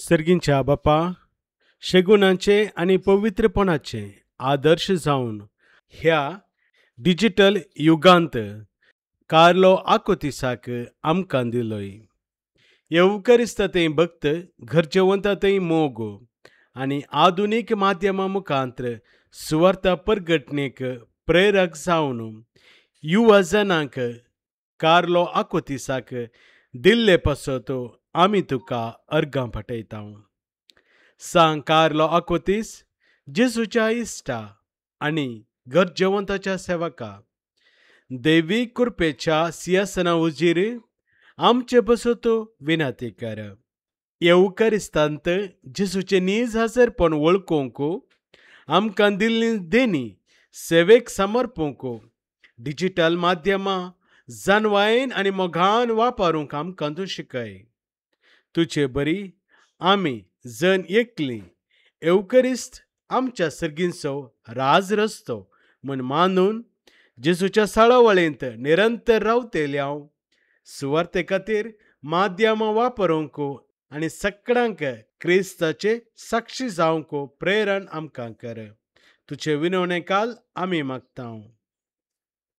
सर्गींच्या बापा, शेगुणांचे आनी पवित्रपणाचे आदर्श जावन ह्या डिजिटल युगांत कार्लो आकुतिसाक आमकां दिलोय. येवकरिस्ता थंय भक्त, घरचेवंता थंय मोग आनी आधुनीक माध्यमां मुखांत्र सुवार्ता परगटणेक प्रेरक जावन युवा जनांक कार्लो आकुतिसाक दिल्ले पासत आमी तुका अर्गां पाठयता. सांग कार्लो आकुतीस जेजूच्या इश्टा आनी गरजेवंताच्या सेवका, देवी कृपेच्या सिंहासना उजीर आमचे पासत विनंती कर. येवकरिस्तांत जेजूचें नीज हाजरपण वळखूंक आमकां दिल्ली देणी सेवेक समर्पूंक डिजिटल माध्यमां जानवायेन आनी मोगान वापरूंक आमकां तूं शिकय. तुजे बरी आमी जण एकली येवकरिस्त आमच्या सर्गींचो राज रस्तो म्हूण मानून जेजूच्या साळावळेंत निरंतर रावतले हांव सुवार्ते खातीर माध्यमां वापरूंक आनी सगळ्यांक क्रिस्ताचे साक्षी जावंक प्रेरण आमकां कर. तुजे विनवणे काल आमी मागता.